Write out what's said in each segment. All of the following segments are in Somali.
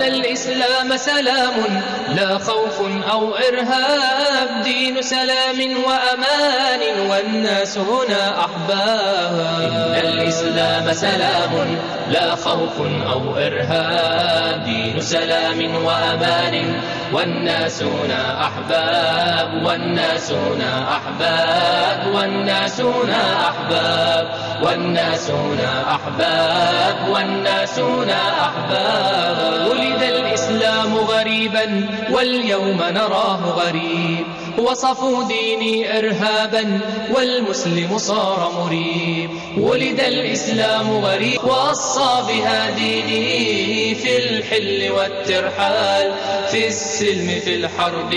الإسلام سلام لا خوف أو إرهاب، دين سلام وأمان والناس هنا أحباب. إن الإسلام سلام لا خوف أو إرهاب، دين سلام وأمان والناس هنا أحباب، والناس هنا أحباب، والناس هنا أحباب، والناس هنا أحباب، والناس هنا أحباب. ولد الإسلام غريبا واليوم نراه غريب، وصفوا ديني إرهابا والمسلم صار مريب. ولد الإسلام غريب وصى بها ديني في الحل والترحال، في السلم في الحرب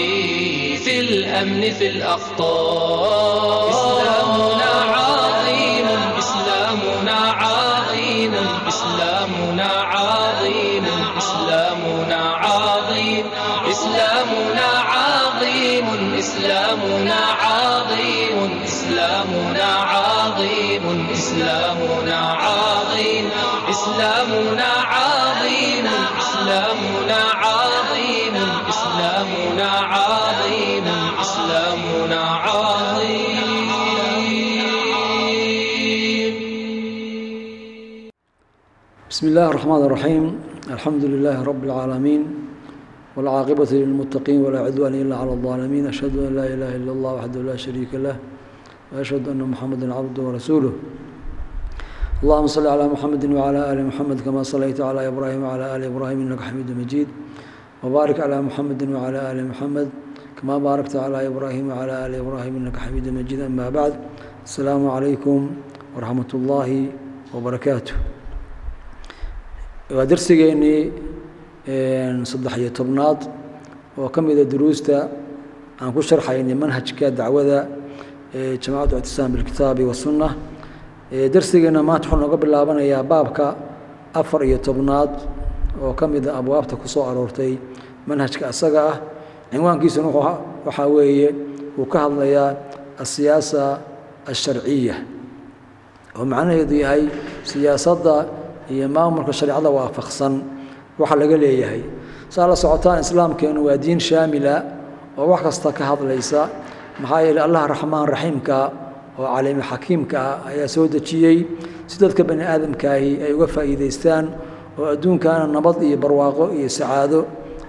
في الأمن في الأخطار. إسلامنا عظيم، إسلامنا عظيم، إسلامنا عظيم، إسلامنا عظيم، إسلامنا عظيم، إسلامنا عظيم، إسلامنا عظيم، إسلامنا عظيم، إسلامنا عظيم، إسلامنا عظيم، إسلامنا عظيم، إسلامنا عظيم. بسم الله الرحمن الرحيم. الحمد لله رب العالمين، والعاقبة للمتقين، ولا عدوان إلا على الظالمين. أشهد أن لا إله إلا الله وحده لا شريك له، وأشهد أن محمدا عبده ورسوله. اللهم صل على محمد وعلى آل محمد كما صليت على إبراهيم وعلى آل إبراهيم إنك حميد مجيد، وبارك على محمد وعلى آل محمد كما باركت على إبراهيم وعلى آل إبراهيم إنك حميد مجيد. أما بعد، السلام عليكم ورحمة الله وبركاته. Waa darsigeennii 13aad oo ka mida duruusta aan ku sharxaynay manhajka dacwada ee Jamacatu Ictisaam Bilkitaabi Wasunna. Darsigeenna maanta wuxuu nooga bilaabanayaa baabka 14aad oo ka mida abwaabta ku soo aroortay manhajka asaga ah. Cinwaankiisuna waxaa weeye uu ka hadlayaa asiyaasa alsharciya, oo macnaheedu yahay siyaasadda iyo maamulka shareecada waafaqsan waxa laga leeyahay. Saa la socotaan, islaamkeenu waa diin shaamila oo wax kasta ka hadlaysa. Maxaa yeelay Allah raxmaan raxiimka oo caliimi xakiimka ah ayaa soo dejiyey si dadka bani aadamkaahi ay uga faa'iidaystaan oo adduunkana nabad iyo barwaaqo iyo sacaado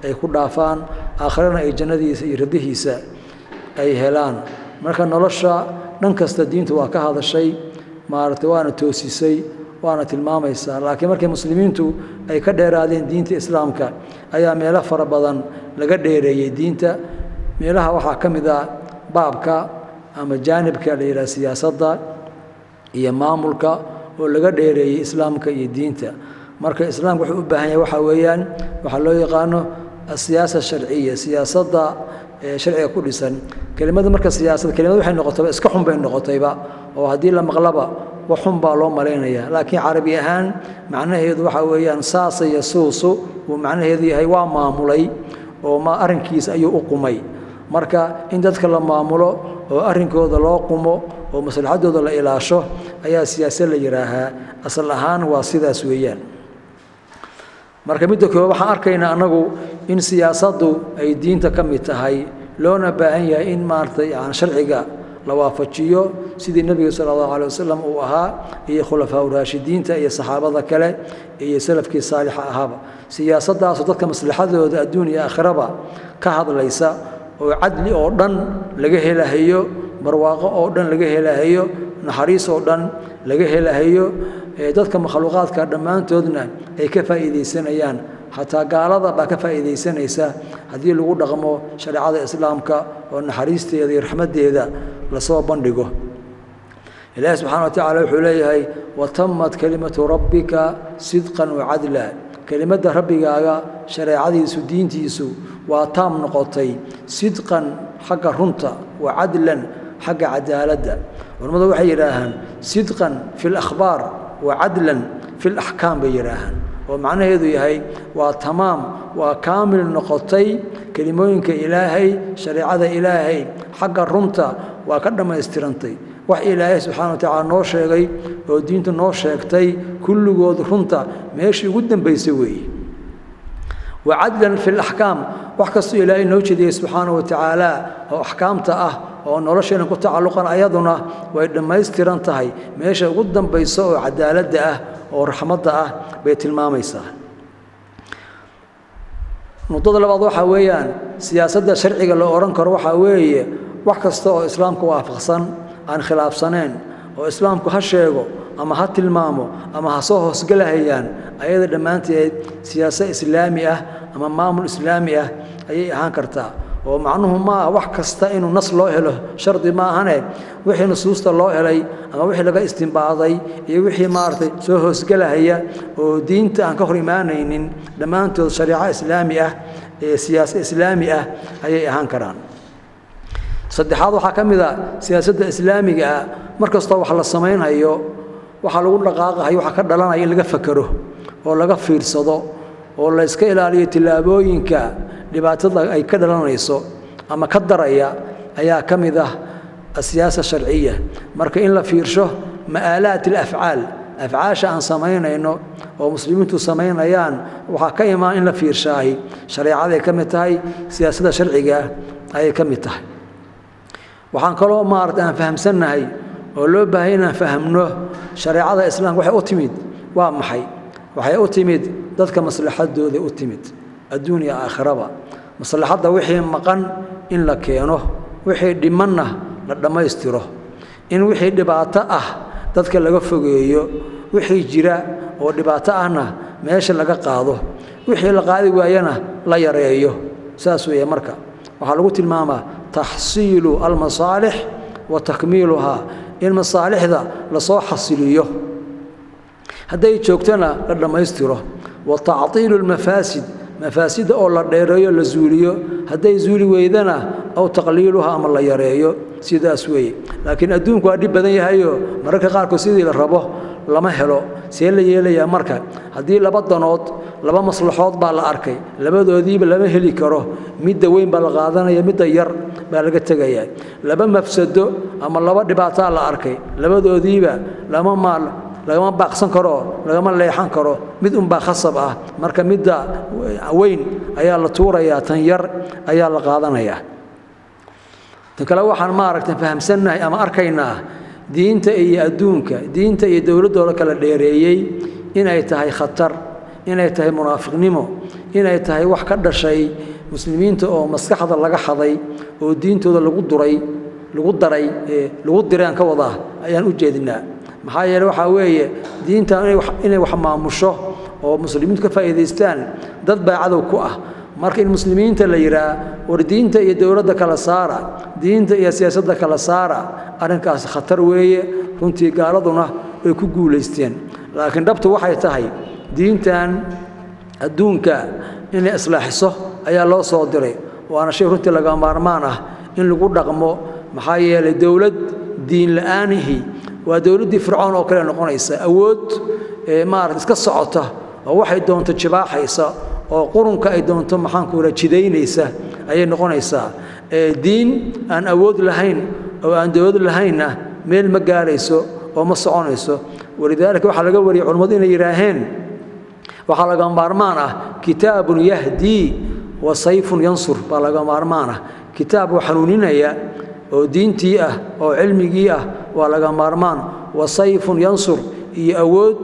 ay ku dhaafaan, aakhirana ay jannadiisa iyo radihiisa ay helaan. Marka nolosha dhan kasta diintu waa ka hadashay, maaragtay, waana toosisay, waana tilmaamaysaa. Laakiin markii muslimiintu ay ka dheeraadeen diinta islaamka ayaa meelo fara badan laga dheereeyey diinta. Meelaha waxaa ka mid ah baabka ama jaanibka la yidhaha siyaasadda iyo maamulka oo laga dheereeyey islaamka iyo diinta. Marka islaamka wuxuu u baahan yahay waxaa weeyaan waxaa loo yaqaano asiyaasa sharciya, siyaasadda sharciga ku dhisan. Kelimada marka siyaasad, kelimada waxay noqotayba iska xun bay noqotayba, oo haddii la maqlaba wax xun baa loo malaynayaa. Laakiin carabi ahaan macnaheedu waxaa weeyaan saasa yasuusu, uu macnaheedu yahay waa maamulay oo ma arrinkiisa ayuu u qumay. Marka in dadka la maamulo oo arrinkooda loo qumo oo maslaxadooda la ilaasho ayaa siyaasad la yidhaahaa. Asal ahaan waa sidaas weeyaan. Marka midda koowaad, waxaan arkaynaa annagu in siyaasaddu ay diinta ka mid tahay, loona baahan yahay in maaragtay aan sharciga la waafajiyo sidii nebiga sala allahu alay wasalam uu ahaa iyo khulafaa uraashidiinta iyo saxaabada kale iyo salafkii saalixa ahaaba. Siyaasaddaasoo dadka maslaxadooda adduun iyo aakhiraba ka hadlaysa oo cadli oo dhan laga helahayo, barwaaqo oo dhan laga helahayo, naxariis oo dhan laga helahayo, dadka makhluuqaadka dhammaantoodna ay ka faa'iidaysanayaan. Xataa gaalada baa ka faa'iidaysanaysa haddii lagu dhaqmo shareecada islaamka oo naxariisteeda iyo raxmaddeeda lasoo bandhigo. Ilaahi subxaana wa tacaala wuxuu leeyahay: watamat kelimatu rabbika sidqan wacadla. Kelimadda rabbigaaga, shareecadiisu, diintiisu waa taam noqotay, sidqan xagga runta, wa cadlan xagga cadaaladda. Culimmadu waxay yidhaahaan sidqan fi lakhbaar wa cadlan fi laxkaam bay yidhaahaan, oo macnaheedu yahay waa tamaam, waa kaamil noqotay kelimooyinka Ilaahay, shareecada Ilaahay xagga runta waa ka dhammaystirantay. Wax Ilaahay subxana wa tacaala noo sheegay oo diintu noo sheegtay kulligood runta meeshii ugu dambaysay weeye. Wacadlan fi laxkaam, wax kastoo Ilaahay noo jeediyey subxaanahu wa tacaala oo axkaamta ah oo nolosheena ku tacalluqan, ayaduna way dhammaystiran tahay. Meesha ugu dambayso oo cadaaladda ah oo raxmadda ah bay tilmaamaysaa. Nuqdada labaad waxaa weeyaan siyaasadda sharciga loo odhan karo waxaa weeye wax kasta oo islaamka waafaqsan, aan khilaafsaneen, oo islaamku ha sheego ama ha tilmaamo ama ha soo hoosgelahayaan, ayada dhammaanteed siyaasad islaami ah ama maamul islaami ah ayay ahaan kartaa. Oo macnuhu ma aha wax kasta inuu nas loo helo shardi ma ahane, wixii nusuusta loo helay ama wixii laga istimbaaday iyo wixii maaragtay soo hoosgelahaya oo diinta aan ka hor imaanaynin, dhammaantood shariico islaami ah ee siyaasad islaami ah ayay ahaan karaan. Saddexaad waxaa ka mid a siyaasadda islaamiga ah, mar kastoo wax la samaynhayo, waxaa lagu dhaqaaqahayo waxaa ka dhalanaya in laga fakero oo laga fiirsado oo la iska ilaaliyo tillaabooyinka dhibaatada ay ka dhalanayso ama ka daraya ayaa ka mid ah asiyaasa sharciya. Marka in la fiirsho ma'aalaat alafcaal, afcaasha aan samaynayno oo muslimiintu samaynayaan waxaa ka imaan in la fiirshaahi shareecaday ka mid tahay, siyaasadda sharciga ayay ka mid tahay. Waxaan kaloo maarata aan fahamsannahay oo loo baahay inaan fahamno shareecada islaamka waxay u timid waa maxay. Waxay u timid dadka maslaxadooday u timid, adduun iyo aakhiraba. Maslaxadda wixii maqan in la keeno, wixii dhimanna la dhammaystiro, in wixii dhibaato ah dadka laga fogeeyo, wixii jira oo dhibaato ahna meesha laga qaado, wixii la qaadi waayana la yareeyo. Saas weeye. Marka waxaa lagu tilmaamaa taxsiilu almasaalix wa takmiiluhaa, in masaalixda lasoo xasiliyo, hadday joogtona la dhammaystiro, wa tactiilu almafaasid, mafaasidda oo la dheereeyo la zuuliyo, hadday zuuli weydana aw taqliiluha ama la yareeyo. Sidaas weeye. Laakiin adduunku waa dhib badan yahayo, mararka qaarkood sidii la rabo lama helo. See la yeelayaa marka haddii laba danood, laba maslaxood baa la arkay, labadoodiiba lama heli karo? Midda weyn baa la qaadanaya, midda yar baa laga tegayaa. Laba mafsado ama laba dhibaataa la arkay, labadoodiiba lama maal lagama baaqsan karo, lagama leexan karo, mid unbaa khasab ah. Marka midda weyn ayaa la tuurayaa, tan yar ayaa la qaadanayaa. Tan kale waxaan maaragtay fahamsannahay ama arkaynaa diinta iyo adduunka, diinta iyo dowladdooda kala dheereeyey inay tahay khatar, inay tahay munaafiqnimo, inay tahay wax ka dhashay muslimiinta oo maskaxda laga xaday oo diintooda lagu duray, lagu daray, lagu direen ka wadaa ayaan u jeedinaa. Maxaa yeele waxaa weeye diinta inay wax maamusho oo muslimiintu ka faa'iidaystaan dad baa cadow ku ah. Marka in muslimiinta la yidhaah war diinta iyo dowladda kala saara, diinta iyo siyaasadda kala saara, arrinkaasi khatar weeye runtii, gaaladuna way ku guulaysteen. Laakiin dhabtu waxay tahay diintan adduunka inay islaaxiso ayaa loo soo diray, waana shay runtii laga maarmaan ah in lagu dhaqmo. Maxaa yeelay dowlad diin la-aanihi waa dowladdii Fircoon oo kale noqonaysa, awood maarata iska socota oo waxay doonto jibaaxaysa oo qurunka ay doonto maxaanku raa jidaynaysa ayay noqonaysaa. Diin aan awood lahayn oo aan dowlad lahaynna meel ma gaarayso oo ma soconayso. Walidaalika waxaa laga wariyey culimmadu inay yidhaaheen waxaa laga maarmaan ah kitaabun yahdii wa sayfun yansur baa laga maarmaan ah. Kitaab oo xanuuninaya oo diintii ah oo cilmigii ah waa laga maarmaan, wa sayfun yansur iyo awood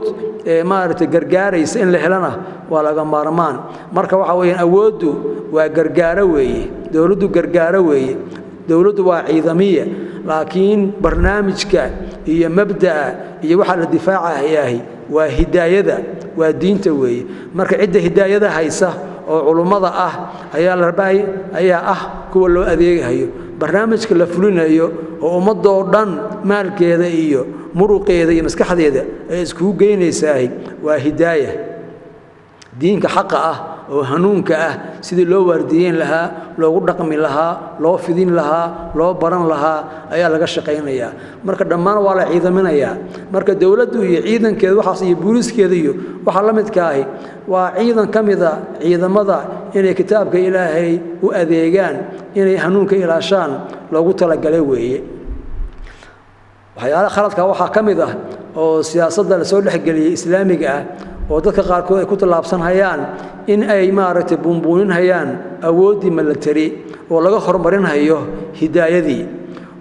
maaragtay gargaaraysa in la helana waa laga maarmaan. Marka waxa weeyaan awooddu waa gargaaro weeye, dowladdu gargaaro weeye, dowladdu waa ciidamiya, laakiin barnaamijka iyo mabda'a iyo waxaa la difaacayaahi waa hidaayada, waa diinta weeye. Marka cidda hidaayada haysa oo culummada ah ayaa la rabay, ayaa ah kuwa loo adeegahayo barnaamijka la fulinayo oo ummadoo dhan maalkeeda iyo muruqeeda iyo maskaxdeeda ay iskugu geynaysaahi waa hidaaya, diinka xaqa ah oo hanuunka ah sidii loo waardiyeyn lahaa, loogu dhaqmi lahaa, loo fidin lahaa, loo baran lahaa ayaa laga shaqaynayaa. Marka dhammaan waa la ciidaminayaa. Marka dowladdu iyo ciidankeeda waxaas iyo booliiskeeda iyo waxaa la midka ahi waa ciidan ka mida ciidamada inay kitaabka Ilaahay u adeegaan, inay hanuunka ilaashaan loogu talagalay weeye. Waxyaalaha khaladka waxaa ka mid ah oo siyaasadda lasoo dhexgeliyey islaamiga ah oo dadka qaarkood ay ku tallaabsanhayaan in ay maaragtay buunbuuninhayaan awooddii milatari oo laga horumarinhayo hidaayadii,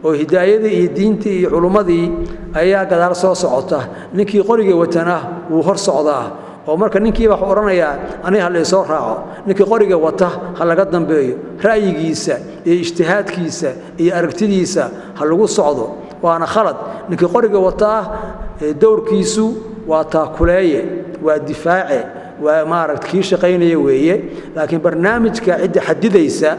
oo hidaayadii iyo diintii iyo culummadii ayaa gadaal soo socota. Ninkii qoriga watana wuu hor socdaa, oo marka ninkiiba wuxuu odhanayaa aniga ha laysoo raaco, ninkii qoriga wata ha laga dambeeyo, ra'yigiisa iyo ijtihaadkiisa iyo aragtidiisa ha lagu socdo. Waana khalad. Ninkii qoriga wataa dowrkiisu waa taakuleeye, waa difaace, waa maaragta kii shaqaynaya weeye. Laakiin barnaamijka cidda xadidaysa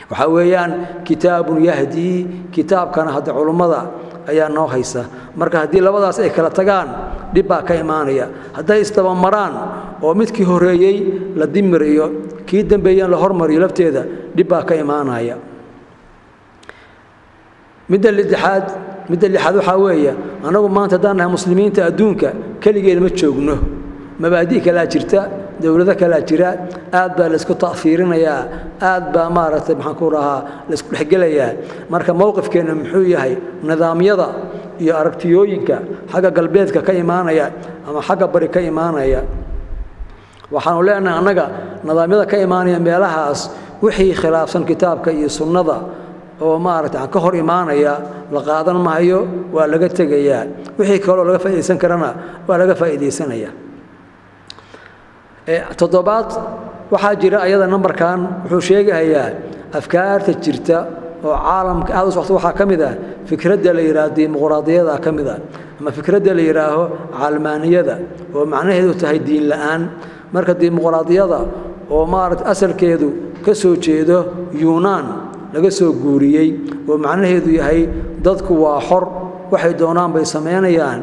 waxaa weeyaan kitaabun yahdii, kitaabkana hadda culummada ayaa noo haysa. Marka haddii labadaas ay kala tagaan dhib baa ka imaanaya. Hadday isdabamaraan oo midkii horeeyey la dimiriyo kii dambeeyeen la hormariyo lafteeda dhib baa ka imaanaya. Midda lixaad waxaa weeye annagu maanta haddaan nahay muslimiinta adduunka keligeen ma joogno, mabaadi' kalaa jirta, dowlado kalaa jira, aad baa laysku ta'fiirinayaa, aad baa maaragtay maxaan ku rahaa laysku dhexgelayaa. Marka mowqifkeenna muxuu yahay? Nidaamyada iyo aragtiyooyinka xagga galbeedka ka imaanaya ama xagga bari ka imaanaya, waxaanu leenahay annaga nidaamyada ka imaanaya meelahaas wixii khilaafsan kitaabka iyo sunnada oo maaragtay aan ka hor imaanaya la qaadan mahayo, waa laga tegayaa. Wixii kaloo laga faa'iidaysan karana waa laga faa'iidaysanaya. Toddobaad waxaa jira ayada nambarkan wuxuu sheegayaa afkaarta jirta oo caalamka aad u socota. Waxaa ka mid ah fikradda la yidhaaho dimuqraadiyada ka mid ah, ama fikradda la yidhaaho calmaaniyada, oo macnaheedu tahay diin la'aan. Marka dimuqraadiyada oo maaragtay asalkeedu ka soo jeedo Yuunaan laga soo guuriyey, oo macnaheedu yahay dadku waa xor, waxay doonaan bay samaynayaan,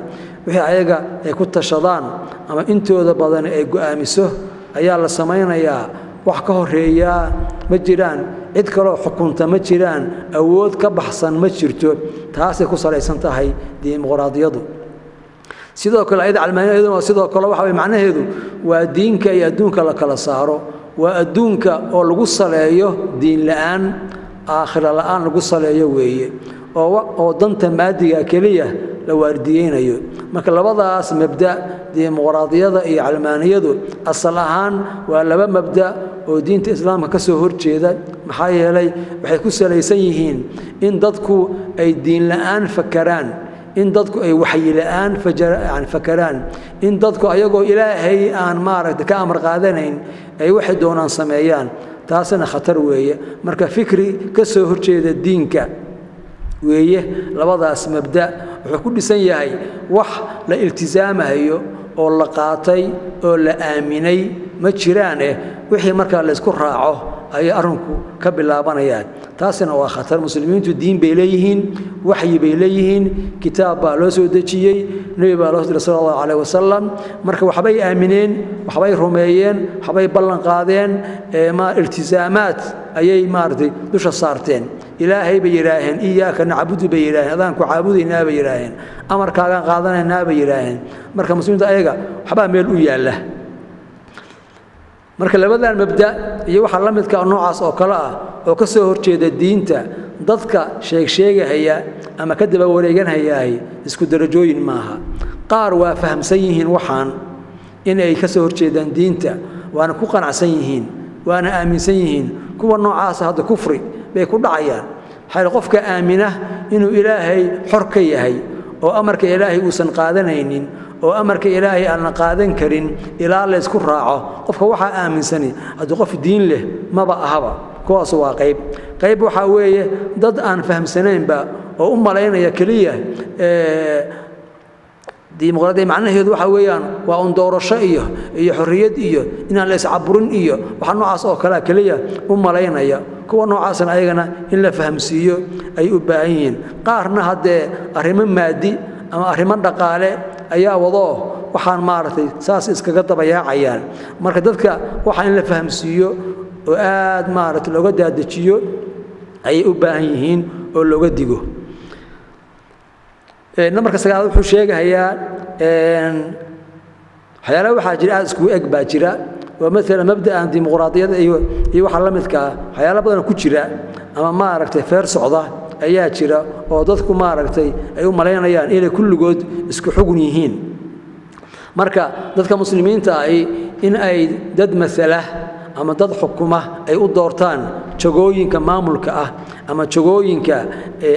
wixii ayaga ay ku tashadaan ama intooda badan ay go'aamiso ayaa la samaynayaa, wax ka horeeyaa ma jiraan, cid kaloo xukunta ma jiraan, awood ka baxsan ma jirto. Taasay ku salaysan tahay dimuqraadiyadu. Sidoo kale ayada calmaaniyaduna sidoo kale waxa way macnaheedu waa diinka iyo adduunka la kala saaro, waa adduunka oo lagu saleeyo diin la'aan, aakhira la'aan lagu saleeyo weeye, oo danta maadiga keliya la waardiyeynayo. Marka labadaas mabda, dimuqraadiyada iyo calmaaniyadu, asal ahaan waa laba mabda oo diinta islaamka ka soo horjeeda. Maxaa yeelay waxay ku salaysan yihiin in dadku ay diin la'aan fakaraan, in dadku ay waxyi la'aan fakaraan, in dadku ayagoo ilaahay aan maaragtay ka amar qaadanayn ay waxay doonaan sameeyaan. Taasina khatar weeye. Marka fikri ka soo horjeeda diinka weeye labadaas mabda. Wuxuu ku dhisan yahay wax la iltisaamayo oo la qaatay oo la aaminay ma jiraane, wixii markaa la isku raaco ayay arrinku ka bilaabanayaan. Taasina waa khatar. Muslimiintu diin bay leeyihiin, waxyi bay leeyihiin, kitaab baa loo soo dejiyey, nebi baa loo soo diray sala allahu calayh wasalam. Marka waxbay aamineen, waxbay rumeeyeen, waxbay ballan qaadeen, iltisaamaad ayay maaragtay dusha saarteen. Ilaahay bay yidhaaheen iyaaka nacbudu bay yidhaaheen, adaan ku caabudaynaa bay yidhaaheen, amarkaagaan qaadanaynaa bay yidhaaheen. Marka muslimiinta ayaga waxbaa meel u yaalla. Marka labadan mabda iyo waxa la midka noocaas oo kale ah oo ka soo horjeeda diinta, dadka sheegsheegahaya ama ka daba wareeganhayaay isku darajooyin maaha. Qaar waa fahamsan yihiin waxaan in ay ka soo horjeedaan diinta, waana ku qanacsan yihiin, waana aaminsan yihiin. Kuwa noocaasa hadda kufri bay ku dhacayaan. Xayr qofka aamina inuu ilaahay xor ka yahay oo amarka ilaahay uusan qaadanaynin, oo amarka ilaahay aan la qaadan karin ilaa la isku raaco, qofka waxaa aaminsani haddii qof diin leh maba ahaba. Kuwaas waa qayb. Qayb waxaa weeye dad aan fahamsanaynba oo u malaynaya keliya dimuqraadiya macnaheedu waxa weeyaan waa un doorasho iyo xorriyad iyo inaan la iscaburin iyo waxa noocaas oo kale keliya u malaynaya. Kuwa noocaasna ayagana in la fahamsiiyo ay u baahan yihiin. Qaarna haddee arrimo maadi ama arrimo dhaqaale ayaa wadoo waxaan maaragtay saas iskaga dabayaacayaan. Marka dadka waxa in la fahamsiiyo oo aad maaragtay looga daadajiyo ayay u baahan yihiin oo looga digo. Nambarka sagaalaad wuxuu sheegayaa waxyaalaha waxaa jira aad iskugu eg baa jira, oo maalan mabda'an dimuqraadiyada iyo waxa la midka ah waxyaala badan ku jira ama maaragtay feer socda ayaa jira oo dadku maaragtay ay u malaynayaan inay kulligood isku xugun yihiin. Marka dadka muslimiinta ahi in ay dad masala ama dad xukuma ay u doortaan jagooyinka maamulka ah ama jagooyinka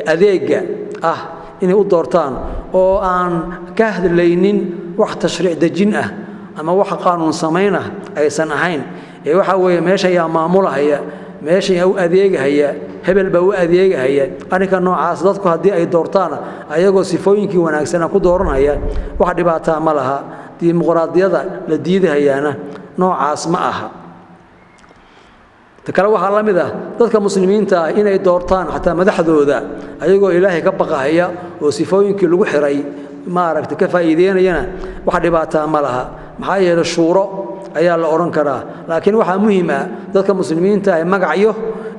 adeega ah inay u doortaan oo aan ka hadlaynin wax tashriic dejin ah ama wax qaanuun samayn ah aysan ahayn. Ee waxa weeye meesha yaa maamulahaya, meesha yaa u adeegahaya, hebel baa u adeegahaya. Arrinka noocaas dadku haddii ay doortaan ayagoo sifooyinkii wanaagsanaa ku dooranaya, wax dhibaataa ma laha. Dimuqraadiyada la diidahayaana noocaas ma aha. Ta kale waxaa la mid ah dadka muslimiinta ah inay doortaan xataa madaxdooda ayagoo Ilaahay ka baqahaya oo sifooyinkii lagu xiray maaragtay ka faa'iideynayana, wax dhibaataa ma laha. Maxaa yeelay shuuro ayaa la odhan karaa. Laakiin waxaa muhiim ah dadka muslimiinta ah magacyo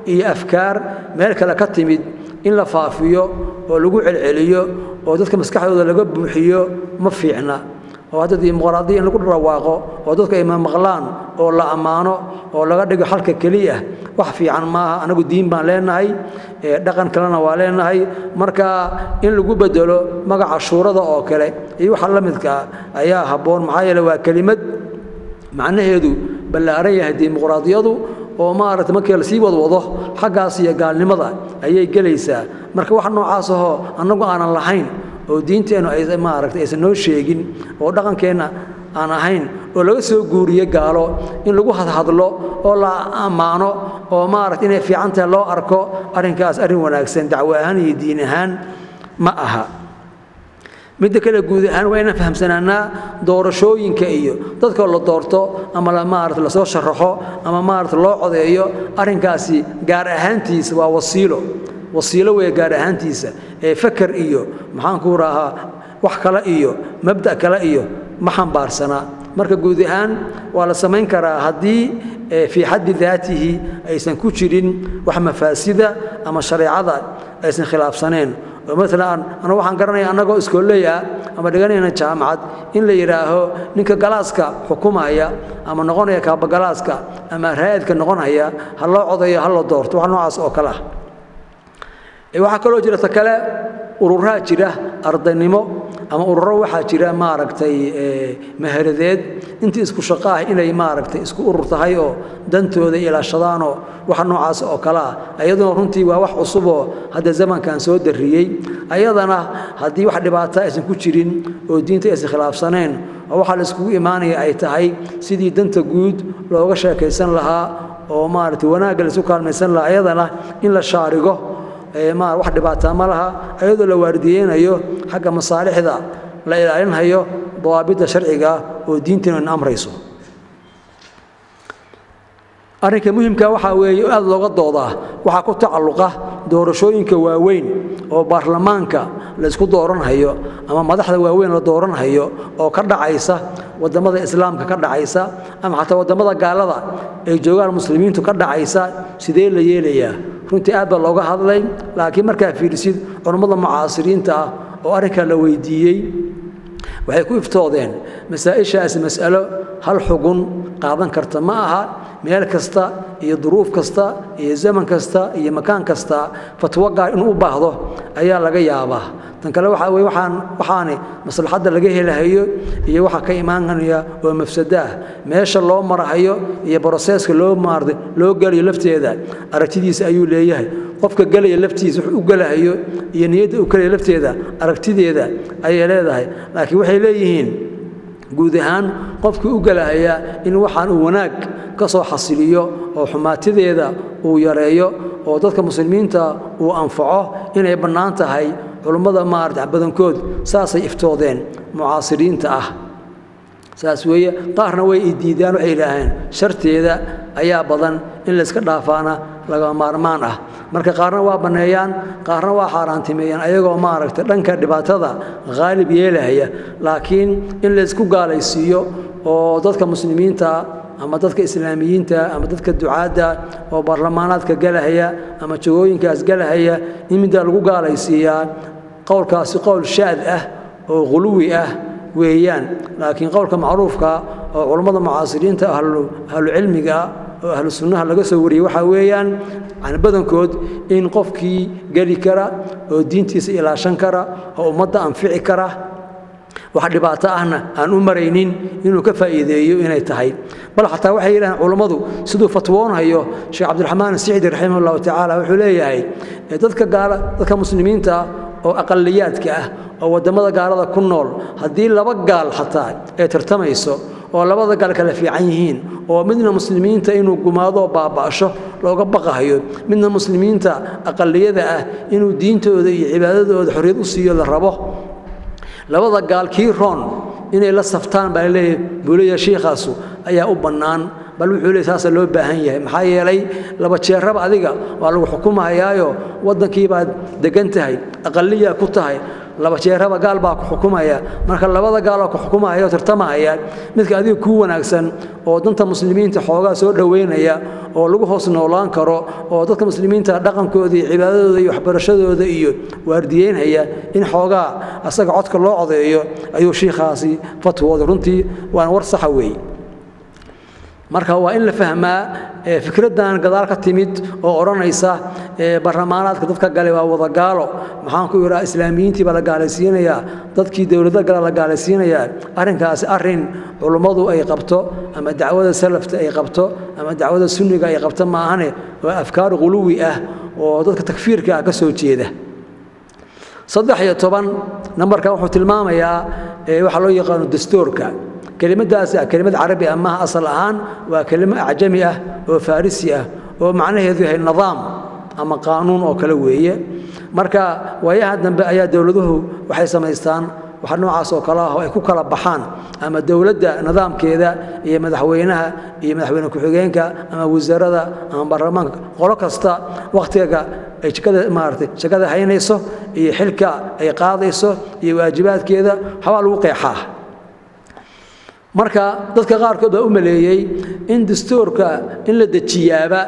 iyo afkaar meel kale ka timid in la faafiyo oo lagu celceliyo oo dadka maskaxdooda laga buuxiyo ma fiicna. Oo hadda dimuqraadiya in lagu dhawaaqo oo dadku ay maqlaan oo la ammaano oo laga dhigo xalka keliya wax fiican maaha. Anagu diin baan leenahay, dhaqan kalena waa leenahay. Marka in lagu bedelo magaca shuurada oo kale iyo waxa la midka ah ayaa habboon. Maxaa yeelay waa kelimad macnaheedu ballaaran yahay dimuqraadiyadu, oo maaragtay markii la sii wadwado xaggaas iyo gaalnimada ayay gelaysaa. Marka wax noocaas ahoo annagu aanan lahayn oo diinteennu ay maaragtay aysan noo sheegin oo dhaqankeenna aan ahayn oo laga soo guuriye gaalo in lagu hadhadlo oo la ammaano oo maaragtay inay fiican tahay loo arko, arrinkaas arrin wanaagsan dacwo ahaan iyo diin ahaan ma aha. Midda kale guud ahaan waa inaan fahamsanaanaa doorashooyinka iyo dadka la doorto ama maaragtay lasoo sharaxo ama maaragtay loo codeeyo, arrinkaasi gaar ahaantiisa waa wasiilo, wasiilo weeye gaar ahaantiisa. Ee fakar iyo maxaan ku rahaa wax kale iyo mabda' kale iyo ma xambaarsana. Marka guud ahaan waa la samayn karaa haddii fii xaddi daatihi aysan ku jirin wax mafaasida ama shareecada aysan khilaafsaneen. Oo maalan anu waxaan garanaya annagoo iskooley ah ama dhiganayna jaamacad in la yidhaaho ninka galaaska xukumaya ama noqonaya kaabagalaaska ama raa'idka noqonaya ha loo codeeyo, ha la doorto, wax noocaas oo kale ah. Waxaa kaloo jira ta kale ururaa jira ardaynimo ama ururo waxaa jira maaragtay maharadeed intii isku shaqo ah inay maaragtay isku urur tahay oo dantooda ilaashadaanoo waxa noocaas oo kale ah. Ayaduna runtii waa wax cusuboo hadda zamankan soo darriyey. Ayadana haddii wax dhibaato aysan ku jirin oo diinta aysan khilaafsanayn oo waxaa la iskugu imaanaya ay tahay sidii danta guud looga sheekaysan lahaa oo maaragtay wanaagga la isku kaalmaysan lahaa, ayadana in la shaarigo wax dhibaataa ma laha, ayadoo la waardiyeynayo xagga masaalixda la ilaalinhayo dawaabidda sharciga oo diinteenu in amrayso. Arrinka muhimka waxaa weeye aad looga doodaa waxaa ku tacalluqa doorashooyinka waaweyn oo baarlamaanka la isku dooranhayo ama madaxda waaweyn la dooranhayo oo ka dhacaysa waddamada islaamka ka dhacaysa ama xataa waddamada gaalada ay joogaan muslimiintu ka dhacaysa, sidee la yeelayaa? Runtii aad baa looga hadlay, laakiin markaa fiirisid culummada mucaasiriinta ah oo arrinkaa la weydiiyey waxay ku iftoodeen masaa'ishaasi mas'alo hal xugun qaadan karta ma aha. Meel kasta iyo duruuf kasta iyo zaman kasta iyo makaan kasta fatwo gaar inuu u baahdo ayaa laga yaabaa. Tan kale waxaa weye waxaani maslaxadda laga helahayo iyo waxa ka imaanaya oo mafsado ah, meesha loo marahayo iyo broseeska loo maartay loo gelayo lafteeda aragtidiisa ayuu leeyahay. Qofka gelaya laftiisa wuxuu u gelahayo iyo niyadda u gelaya lafteeda aragtideeda ayay leedahay. Laakiin waxay leeyihiin guud ahaan qofkii u gelahayaa in waxaan uu wanaag ka soo xasiliyo oo xumaatideeda uu yareeyo oo dadka muslimiinta uu anfaco inay bannaan tahay. Culummada maarata badankood saasay iftoodeen mucaasiriinta ah, saas weeye. Qaarna way i diidaan, waxay yidhaaheen sharteeda ayaa badan, in layska dhaafaana lagama maarmaan ah. Marka qaarna waa banneeyaan, qaarna waa xaaraantimeeyaan ayagoo maaragtay dhanka dhibaatada haalib yeelahaya. Laakiin in laysku gaalaysiiyo oo dadka muslimiinta ama dadka islaamiyiinta ama dadka ducaadda oo baarlamaanaadka galahaya ama jagooyinkaas galahaya in middaa lagu gaalaysiiyaa, qowlkaasi qowl shaad ah oo khuluwi ah weeyaan. Laakiin qowlka macruufka oo culummada mucaasiriinta ahlucilmiga oo ahlu sunnaha laga soo wariyey waxaa weeyaan yani badankood in qofkii geli kara oo diintiisa ilaashan kara oo ummadda anfici kara. Wax dhibaato ahna aan u maraynin inuu ka faa'iideeyo inay tahay. Bal xataa waxay yidhahdeen culummadu, siduu fatwoonhayo Sheekh Cabdiraxmaan Sicdi raximah allahu tacaala, wuxuu leeyahay dadka gaala, dadka muslimiinta oo aqaliyaadka ah oo waddamada gaalada ku nool, haddii laba gaal xataa ay tartamayso oo labada gaal kala fiican yihiin, oo midna muslimiinta inuu gumaado oo baaba'sho looga baqahayo, midna muslimiinta aqaliyada ah inuu diintooda iyo cibaadadooda xorriyad u siiyo la rabo, labada gaal kii roon inay la saftaan baa leeyahay, buu leeyahay shiikhaasu, ayaa u bannaan. Bal wuxuu leeyahay saasa loo baahan yahay, maxaa yeelay laba jeeraba adiga waa lagu xukumahayaayo, waddankii baad degan tahay, aqaliyaa ku tahay, laba jeeraba gaal baa ku xukumaya. Marka labada gaaloo ku xukumahaya oo tartamahaya, midka adiga kuu wanaagsan oo danta muslimiinta xoogaa soo dhoweynaya oo lagu hoos noolaan karo oo dadka muslimiinta dhaqankooda iyo cibaadadooda iyo waxbarashadooda iyo waardiyeynhaya, in xoogaa asaga codka loo codeeyo ayuu shiikhaasi fatwooda. Runtii waana war saxa weeye. Marka waa in la fahmaa fikraddan gadaal ka timid oo odhanaysa baarlamaanaadka dadka gale waa wada gaalo, maxaan ku yidhaha, islaamiyiintii baa la gaalaysiinayaa, dadkii dowlado gala la gaalaysiinayaa. Arrinkaasi arrin culummadu ay qabto ama dacwada salafta ay qabto ama dacwada sunniga ay qabto ma ahane, waa afkaar quluwi ah oo dadka takfiirka ah ka soo jeeda. 13 nambarkan wuxuu tilmaamayaa waxaa loo yaqaano dastuurka. Kelimadaasi kelimad carabi ah maaha asal ahaan, waa kelimo acjami ah oo farisi ah oo macnaheedu yahay nidaam ama qaanuun oo kale weeye. Marka waayaha dambe ayaa dowladuhu waxay samaystaan waxa noocaas oo kale ah oo ay ku kala baxaan ama dowladda nidaamkeeda iyo madaxweynaha iyo madaxweyne ku-xigeenka ama wasaarada ama baarlamaanka, qolo kasta wakhtiga ay jikada maaragtay shaqada haynayso iyo xilka ay qaadayso iyo waajibaadkeeda waxbaa lagu qeexaa. Marka dadka qaarkood baa u maleeyey in dastuurka in la dejiyaaba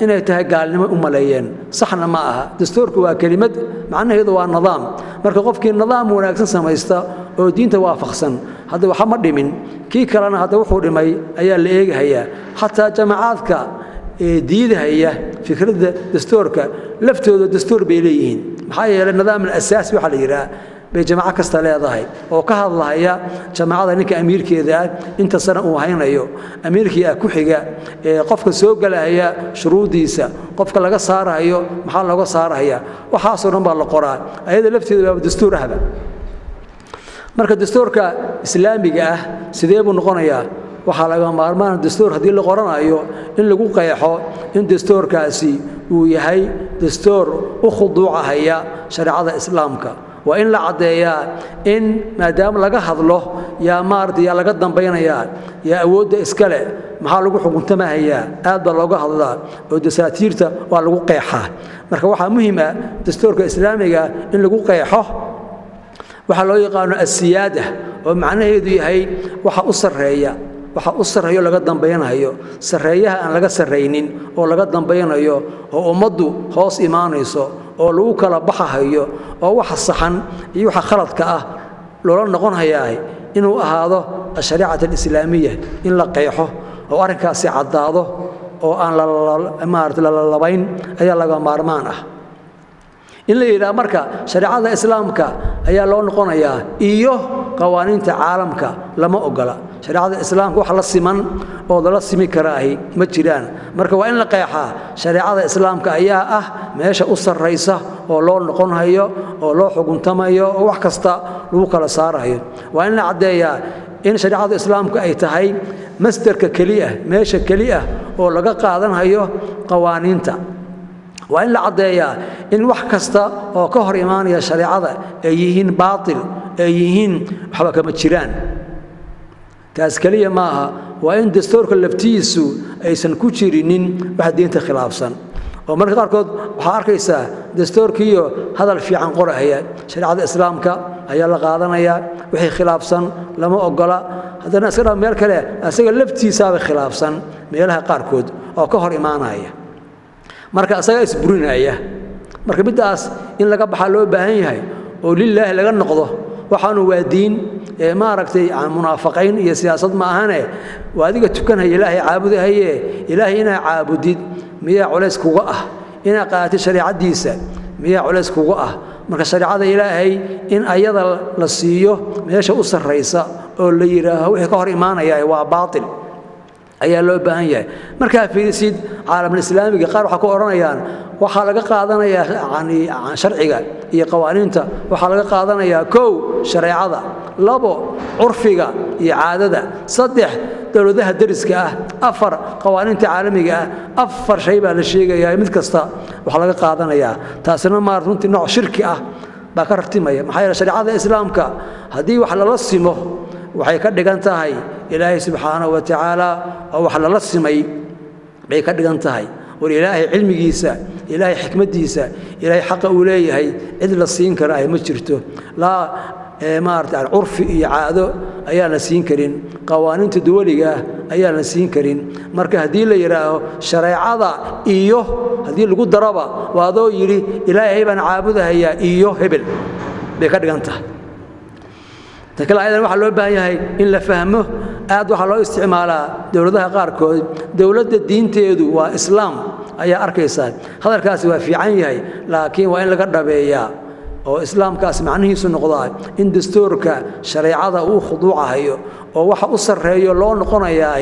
inay tahay gaalnimo u maleeyeen, saxna ma aha. Dastuurku waa kelimad macnaheedu waa nidaam. Marka qofkii nidaam wanaagsan samaysta oo diinta waafaqsan hadda waxa ma dhimin, kii kalena hadda wuxuu dhimay ayaa la eegahayaa. Xataa jamacaadka diidahaya fikradda dastuurka laftooda dastuur bay leeyihiin, maxaa yeelay nidaam alasaasi waxaa la yidhaha bay jamaco kasta leedahay oo ka hadlahaya jamaacada ninka amiirkeeda ah inta sana uu haynayo, amiirkii ah ku xiga, qofka soo gelahaya shuruuddiisa, qofka laga saarahayo maxaa looga saarahaya, waxaasoo dhan baa la qoraa, ayada lafteeda waaba dastuur ahba. Marka dastuurka islaamiga ah sidee buu noqonayaa? Waxaa laga maarmaan dastuur haddii la qoranayo in lagu qeexo in dastuurkaasi uu yahay dastuur u khuduucahaya shareecada islaamka. Waa in la caddeeyaa in maadaama laga hadlo yaa maarata yaa laga dambaynayaa, yaa awoodda iskale, maxaa lagu xukuntamahayaa, aad baa looga hadlaa oo dasaatiirta waa lagu qeexaa. Marka waxaa muhiim ah dastuurka islaamiga in lagu qeexo waxaa loo yaqaano asiyaada, oo macnaheedu yahay waxa u sarreeya, waxa u sarreeyo laga dambaynayo, sarreeyaha aan laga sarraynin oo laga dambaynayo oo ummaddu hoos imaanayso oo lagu kala baxahayo oo waxa saxan iyo waxa khaladka ah loola noqon hayaa inuu ahaado ashariicata alislaamiya, in la qeexo oo arrinkaasi caddaado oo aan maarata lalalabayn ayaa laga maarmaan ah. In la yidhaha marka shareecada islaamka ayaa loo noqonayaa iyo qawaaniinta caalamka lama ogola. Shareecada islaamka wax la siman oo lala simi karaahi ma jiraan. Marka waa in la qeexaa shareecada islaamka ayaa ah meesha u sarraysa oo loo noqonhayo oo loo xuguntamayo oo wax kasta lagu kala saarayo. Waa in la caddeeyaa in shareecada islaamka ay tahay masdarka keliya, meesha keliya oo laga qaadanhayo qawaaniinta. Waa in la caddeeyaa in wax kasta oo ka hor imaanaya shareecada ay yihiin baatil, ay yihiin waxba kama jiraan. Taas keliya maaha, waa in dastuurka laftiisu aysan ku jirinin wax diinta khilaafsan. Oo marka qaarkood waxaa arkaysaa dastuurkiiyo hadal fiican qorahaya, shareecada islaamka ayaa la qaadanayaa, wixii khilaafsan lama ogola, haddana iska dhaa meel kale asaga laftiisaaba khilaafsan meelaha qaarkood oo ka hor imaanaya, marka asagaa isburinaya. Marka middaas in laga baxaa loo baahan yahay oo lilaahi laga noqdo. Waxaanu waa diin maaragtay munaafaqayn iyo siyaasad ma ahane. Waa adiga tukanhaya, ilaahay caabudahaye, ilaahay inaa caabudid miyaa culays kuga ah? Inaa qaadatid shareecadiisa miyaa culays kuga ah? Marka shareecada Ilaahay in ayada la siiyo meesha u sarreysa oo la yiraaho wixii ka hor imaanaya waa baatil ayaa loo baahan yahay. Marka fiirisid caalamka islaamiga qaar waxa ku oranayaan waxa laga qaadanayaa yani sharciga iyo qawaaniinta, waxa laga qaadanayaa kow shareecada, labo curfiga iyo caadada, saddex dowladaha dariska ah, afar qawaaniinta caalamiga ah. Afar shay baa la sheegayaa, mid kasta waxa laga qaadanayaa. Taasina ma runtii nooc shirki ah baa ka rartimaya. Maxaa yeelay shareecada islaamka haddii wax lala simo waxay ka dhigan tahay Ilaahay subxaanahu wa tacaala oo wax lala simay bay ka dhigan tahay. War Ilaahay cilmigiisa, Ilaahay xikmadiisa, Ilaahay xaqa uu leeyahay cid la siin kara ay ma jirto. Laa maaragtay curfi iyo caado ayaan la siin karin, qawaaniinta duwaliga ah ayaan la siin karin. Marka haddii la yidhaaho shareecada iyo haddii lagu daraba waa adoo yidhi Ilaahay baan caabudahayaa iyo hebel bay ka dhigan tahay. Tan kale ayadan waxaa loo baahan yahay in la fahmo. Aad waxaa loo isticmaalaa dowladaha qaarkood dowladda diinteedu waa islaam ayaa arkaysaa. Hadalkaasi waa fiican yahay, laakiin waa in laga dhabeeyaa oo islaamkaas macnihiisu noqdaa in dastuurka shareecada uu khuduucahayo oo waxa u sarreeyo loo noqonayaa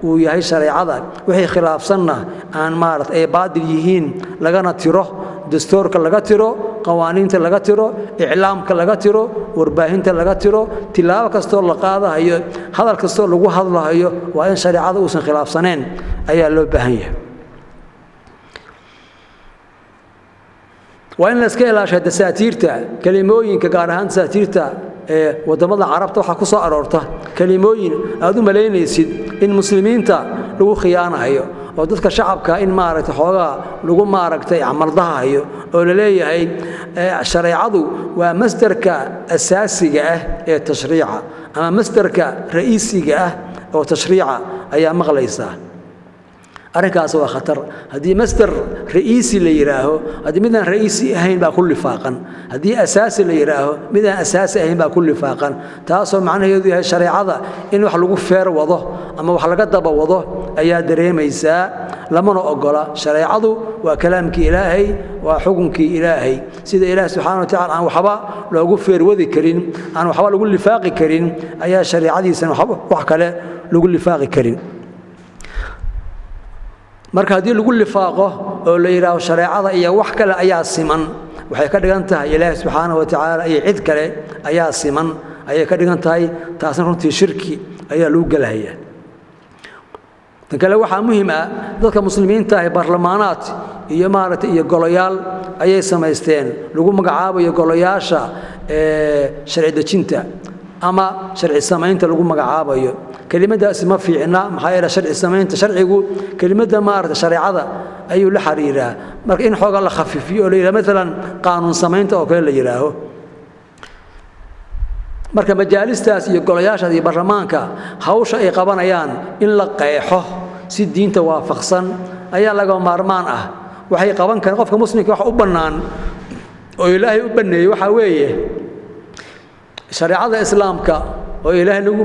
uu yahay shareecada, wixii khilaafsanna aan maaragtay ay baadil yihiin lagana tiro dastuurka, laga tiro qawaaniinta, laga tiro iclaamka, laga tiro warbaahinta, laga tiro tilaabo kastoo la qaadahayo, hadal kastoo lagu hadlahayo waa in shareecada uusan khilaafsaneen ayaa loo baahan yahay. Waa in la iska ilaashaa dasaatiirta, kelimooyinka, gaar ahaan dasaatiirta ee waddamada carabta waxaa ku soo aroorta kelimooyin aad u malaynaysid in muslimiinta lagu khiyaanahayo oo dadka shacabka in maaragtay xoogaa lagu maaragtay camaldahayo oo la leeyahay shareecadu waa masdarka asaasiga ah ee tashriica ama masdarka ra'iisiga ah oo tashriica ayaa maqlaysaa. Arrinkaas waa khatar. Haddii masdar ra'iisi la yidhaaho, haddii midaan ra'iisi ahayn baa ku lifaaqan, haddii asaasi la yidhaaho midaan asaasi ahayn baa ku lifaaqan, taasoo macnaheedu yahay shareecada in wax lagu feer wado ama wax laga daba wado ayaa dareemaysaa, lamana ogola. Shareecadu waa kalaamkii Ilaahay, waa xukunkii Ilaahay. Sida Ilaahay subxaana wa tacala aan waxba loogu feer wadi karin, aan waxba lagu lifaaqi karin, ayaa shareecadiisana wax kale lagu lifaaqi karin. Marka haddii lagu lifaaqo oo la yidhaaho shareecada iyo wax kale ayaa siman, waxay ka dhigan tahay Ilaahay subxaanahu wa tacaala iyo cid kale ayaa siman ayay ka dhigan tahay. Taasna runtii shirki ayaa lagu gelahayaa. Tan kale waxaa muhiim ah dadka muslimiinta ahi baarlamaanaad iyo maaragtay iyo golayaal ayay samaysteen lagu magacaabayo golayaasha sharci dejinta ama sharci samaynta lagu magacaabayo. Kelimadaasi ma fiicna, maxaa yeelay sharci samaynta sharcigu kelimadda maaragtay shareecada ayuu la xiriiraa. Marka in xoogaa la khafiifiyo oo la yidhaha maalan qaanuun samaynta oo kale la yidhaaho. Marka majaalistaas iyo golayaashaas iyo baarlamaanka hawsha ay qabanayaan in la qeexo si diinta waafaqsan ayaa laga maarmaan ah. Waxay qaban karaan qofka muslimka waxa u bannaan oo Ilaahay u banneeyey waxaa weeye shareecada islaamka oo Ilaahay nagu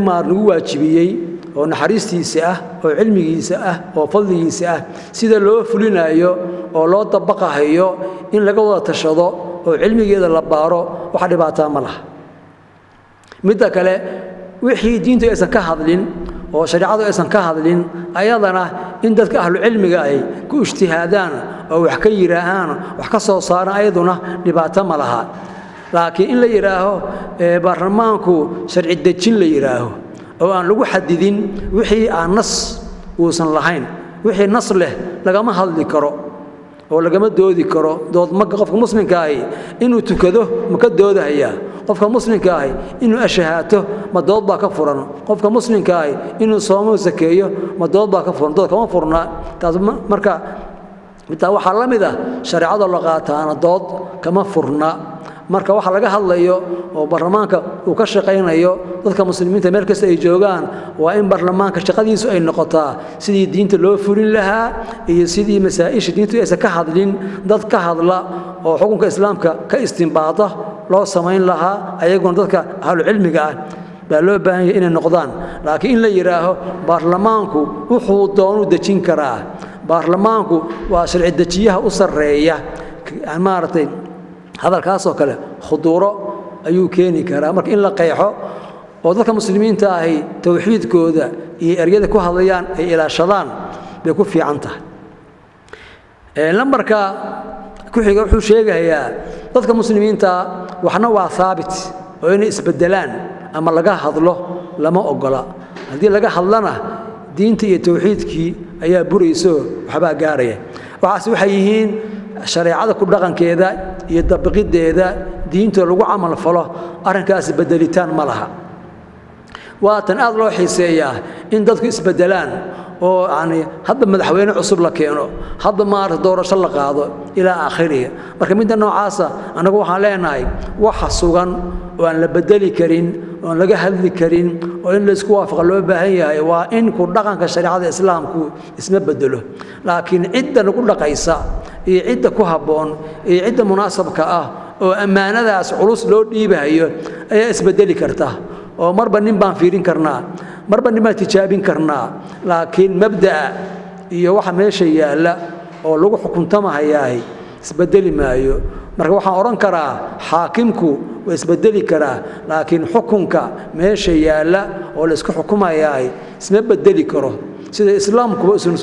waajibiyey oo naxariistiisa ah oo cilmigiisa ah oo fadligiisa ah sida loo fulinayo oo loo dabaqahayo in laga wada tashado oo cilmigeeda la baaro, wax dhibaataa ma laha. Midda kale wixii diintu aysan ka hadlin oo shareecadu aysan ka hadlin ayadana in dadka ahlu cilmiga ay ku ijtihaadaan oo wax ka yiraahaan, wax ka soo saaraan, ayaduna dhibaato ma laha. Laakiin in la yidhaaho baarlamaanku sharci dejin la yidhaaho oo aan lagu xadidin wixii aan nas uusan lahayn, wixii nas leh lagama hadli karo oo lagama doodi karo. Doodmaga qofka muslimka ahi inuu tukado ma ka doodahayaa? Qofka muslimka ahi inuu ashahaato ma dood baa ka furan? Qofka muslimka ahi inuu soomo sakeeyo ma dood baa ka furan? Dood kama furna taas. Marka mitaa waxaa la mid ah shareecada la qaataana dood kama furna. Marka waxa laga hadlayo oo baarlamaanka uu ka shaqaynayo dadka muslimiinta meel kasta ay joogaan waa in baarlamaanka shaqadiisu ay noqotaa sidii diinta loo fulin lahaa iyo sidii masaa'isha diintu aysan ka hadlin dad ka hadla oo xukunka islaamka ka istinbaata loo samayn lahaa, ayaguna dadka ahlu cilmiga ah baa loo baahan yahay inay noqdaan. Laakiin in la yidhaaho baarlamaanku wuxuu doonu dejin karaa, baarlamaanku waa sharci dejiyaha u sarreeya maaragtay Hadalkaasoo kale khuduuro ayuu keeni karaa. Marka in la qeexo oo dadka muslimiinta ahi tawxiidkooda iyo eryada ku hadlayaan ay ilaashadaan bay ku fiican tahay. Lambarka ku xiga wuxuu sheegayaa dadka muslimiinta waxna waa haabit oo inay isbedelaan ama laga hadlo lama ogola. Haddii laga hadlana diinta iyo tawxiidkii ayaa burayso, waxbaa gaaraya. Waxaas waxay yihiin shareecada ku dhaqankeeda iyo dabiqideeda diinta lagu camal falo, arrinkaasi bedelitaan ma laha. Waa tan aad loo xiiseeyaa in dadku isbedelaan oo yani hadda madaxweyne cusub la keeno, hadda maarata doorasho la qaado ilaa aakhirihi. Marka midda noocaasa annagu waxaan leenahay waxa sugan oo aan la bedeli karin oon laga hadli karin oo in laysku waafaqa loo baahan yahay waa in ku dhaqanka shareecada islaamku isma bedelo, laakiin cidda nagu dhaqaysa iyo cidda ku habboon iyo cidda munaasabka ah oo ammaanadaas culus loo dhiibahayo ayaa isbedeli karta. Oo marba nin baan fiirin karnaa, marba nin baan tijaabin karnaa, laakiin mabda'a iyo waxa meesha yaalla oo lagu xukuntamahayaahi isbedeli maayo. Marka waxaan odhan karaa xaakimku waa isbedeli karaa, laakiin xukunka meesha yaalla oo la isku xukumayaahi isma bedeli karo, sida islaamkuba isun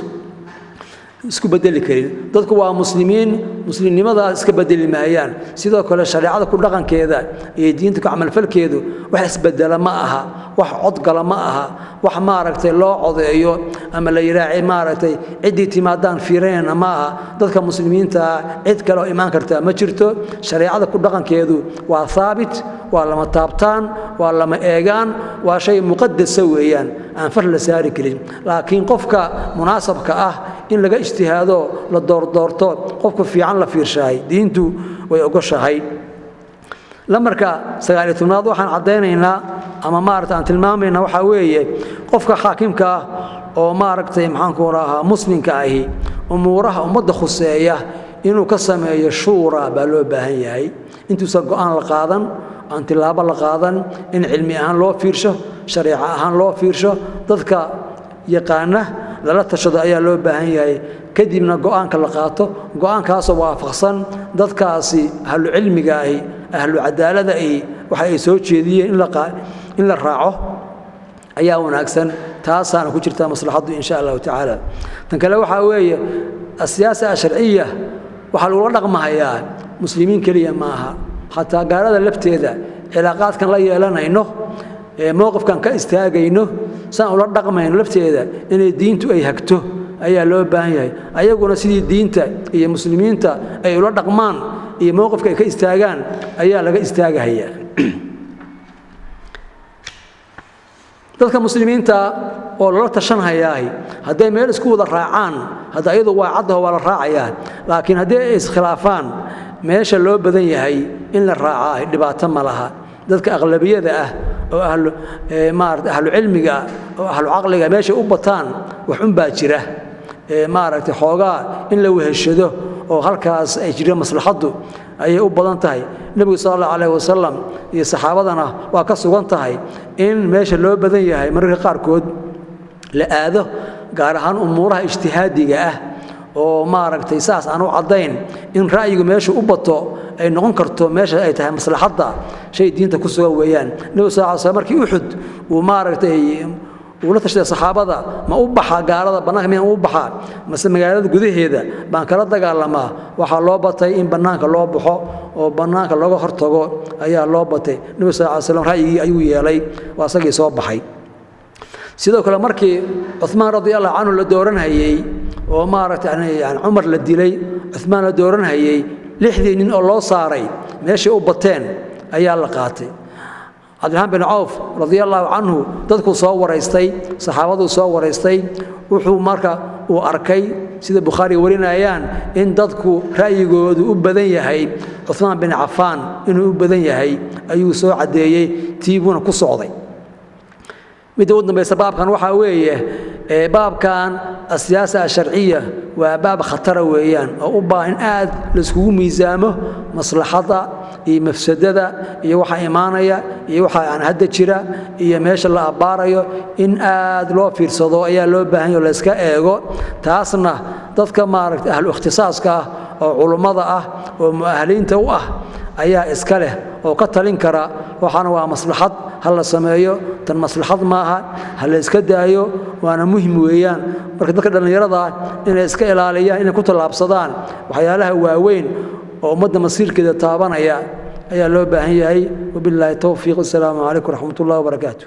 isku bedeli karin. Dadku waa muslimiin, muslimnimadaas iska bedeli maayaan. Sidoo kale shareecada ku dhaqankeeda iyo diinta ku camalfalkeedu wax isbedela ma aha, wax codgala ma aha, wax maaragtay loo codeeyo ama la yidhaaci maaragtay ciddii timaadaan fiirinayna ma aha. Dadka muslimiintaa cid kale oo imaan kartaa ma jirto. Shareecada ku dhaqankeedu waa haabit, waa lama taabtaan, waa lama eegaan, waa shay muqadasa weeyaan aan far la saari karin. Laakiin qofka munaasabka ah in laga ijtihaado, la doordoorto, qofku fiican la fiirshahay, diintu way ogoshahay. Lambarka 19aad waxaan caddaynaynaa ama maaragtay aan tilmaamaynaa waxaa weeye qofka xaakimka ah oo maaragtay maxaanku rahaa muslimka ahi umuuraha ummadda khuseeya inuu ka sameeyo shuura baa loo baahan yahay. Intuusan go'aan la qaadan, aan tilaabo la qaadan, in cilmi ahaan loo fiirsho, shareeco ahaan loo fiirsho, dadka yaqaana lala tashado ayaa loo baahan yahay. Kadibna go'aanka la qaato, go'aankaasoo waafaqsan dadkaasi ahlu cilmiga ahi, ahlu cadaalada ahi waxa ay soo jeediyeen in la raaco ayaa wanaagsan. Taasaana ku jirtaa maslaxaddu insha allahu tacaala. Tan kale waxaa weeye asiyaasa asharciya waxaa lagula dhaqmahayaa muslimiin keliya ma aha, xataa gaalada lafteeda cilaaqaadkan la yeelanayno, mowqifkan ka istaagayno, saan ula dhaqmayno lafteeda inay diintu ay hagto ayaa loo baahan yahay. Ayaguna sidii diinta iyo muslimiinta ay ula dhaqmaan iyo mowqifka ay ka istaagaan ayaa laga istaagahayaa. Dadka muslimiinta oo lala tashanhayaahi hadday meel isku wada raacaan, hadda iyadu waa caddaho waa la raacayaa, laakiin haddii ay iskhilaafaan meesha loo badan yahay in la raacaa dhibaato ma laha. Dadka aqlabiyada ah oo ahlu maarata ahlu cilmiga oo ahlu caqliga meeshay u bataan wax un baa jira maaragtay xoogaa in la weheshado oo halkaas ay jiraan maslaxaddu ayay u badan tahay. Nebigu sala allahu calayhi wasalam iyo saxaabadana waa ka sugan tahay in meesha loo badan yahay mararka qaarkood la aado, gaar ahaan umuuraha ijtihaadiga ah oo maaragtay saas aan u caddayn in ra'yigu meeshu u bato ay noqon karto meesha ay tahay maslaxadda shay diinta ku sugan weeyaan. Nebigu sal ly slam markii Uxud uu maaragtay uu la tashaday saxaabada, ma u baxaa gaalada bannaanka, miyaan u baxaa mase magaalada gudaheeda baan kala dagaalamaa? Waxaa loo batay in bannaanka loo baxo oo bannaanka looga hortago ayaa loo batay. Nebigu sal ly slam ra'yigii ayuu yeelay, waa isagii soo baxay. Sidoo kale markii Cumaan radi allahu canhu la dooranhayey oo maaragtay yani Cumar la dilay, Cumaan la dooranhayey, 6dii nin oo loo saaray meeshay u bateen ayaa la qaatay. Cabdiraxmaan bin Cawf radia allahu canhu dadkuu soo waraystay, saxaabaduu soo waraystay, wuxuu marka uu arkay sida Bukhaari warinayaan in dadku ra'yigoodu u badan yahay Cumaan bin Cafaan inuu u badan yahay ayuu soo caddeeyey, tiibuuna ku socday. Midda ugu dambaysa baabkan waxaa weeye baabkan asiyaasa asharciya waa baab khatara weeyaan oo u baahan aad laiskugu miisaamo maslaxadda iyo mafsadada iyo waxa imaanaya iyo waxa aan hadda jira iyo meesha la abbaarayo in aad loo fiirsado ayaa loo baahan yaho la iska eego. Taasna dadka maaragtay ahlu ikhtisaaska ah oo culummada ah oo mu'ahaliinta u ah ayaa iska leh oo ka talin kara. Waxaana waa maslaxad ha la sameeyo, tan maslaxad maaha, ha la iska daayo, waana muhim weeyaan. Marka dadka dhallinyarada ah inay iska ilaaliyaan inay ku tallaabsadaan waxyaalaha waaweyn oo ummadda masiirkeeda taabanaya ayaa loo baahan yahay. Wabilaahi towfiiq. Assalaamu calaykum waraxmat ullahi wabarakaatu.